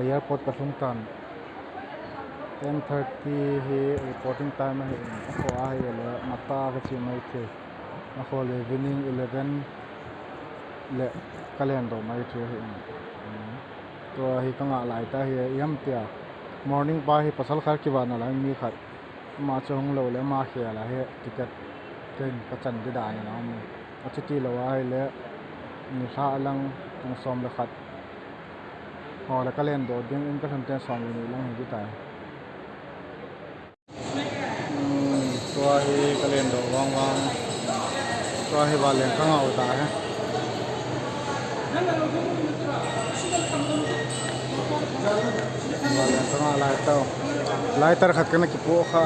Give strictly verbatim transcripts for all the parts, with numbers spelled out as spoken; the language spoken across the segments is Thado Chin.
Airport ka lhung tan. Ten thirty hi reporting time ahi in. Akho ahi le mata ka chi mai thei. Akho le evening eleven le ka len doh mai thei ahi in. Tua hi ka ngah lai ta hi iam tia. Morning pa hi pasal khat kivahna lai mi khat. Ama chu hung lou le ama khel a hi ticket ken ka chan di dan a um. Achuti lou a hi le ni lha lang kum som le khat. Ho le ka len doh ding in ka lhun ten som le ni lang hi di tai. Hmm, tua hi ka len doh vang vang. Tua hi va len ka ngau ta hi. Lighter khat kana kipoh kha,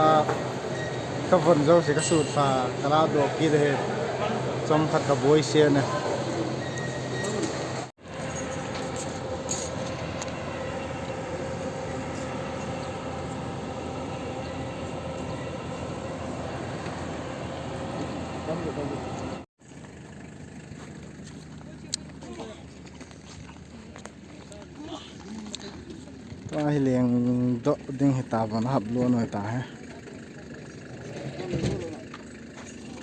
ka von jouse ka sut kha, ka la doh kit ahi. Chom khat ka boi se ne. Tua hi leng doh ding hi ta von hap lou noi ta he.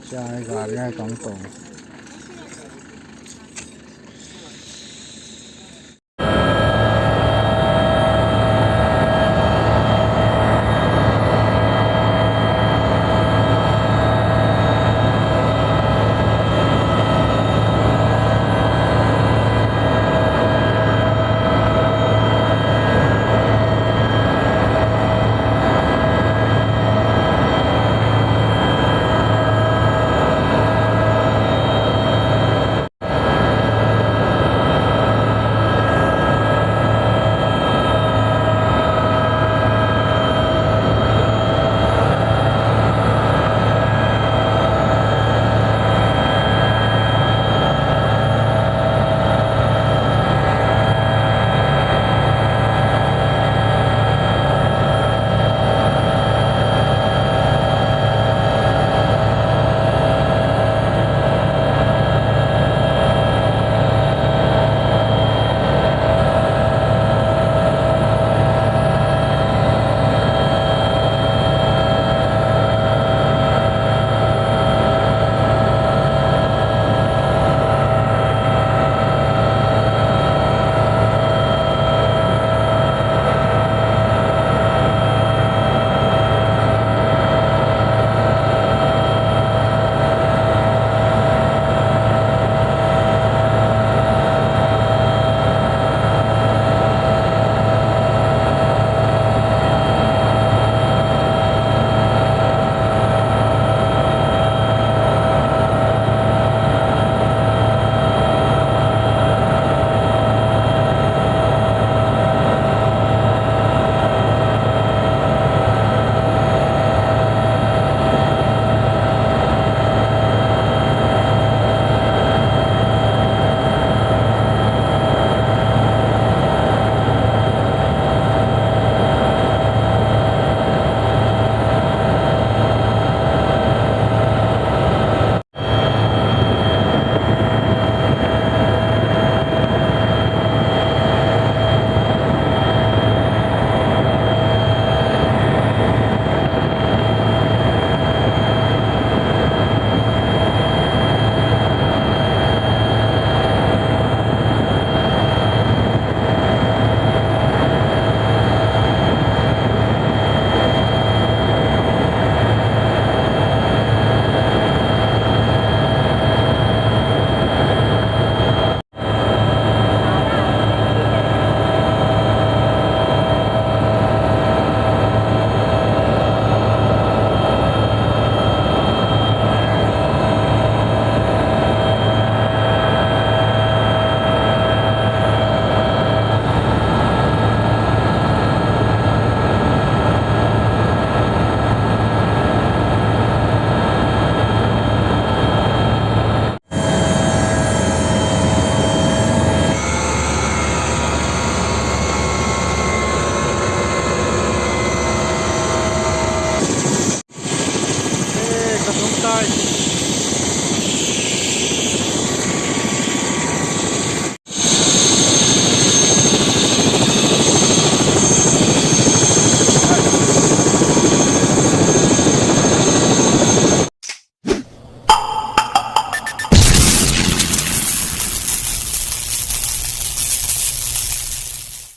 Chai gari ai kang tong.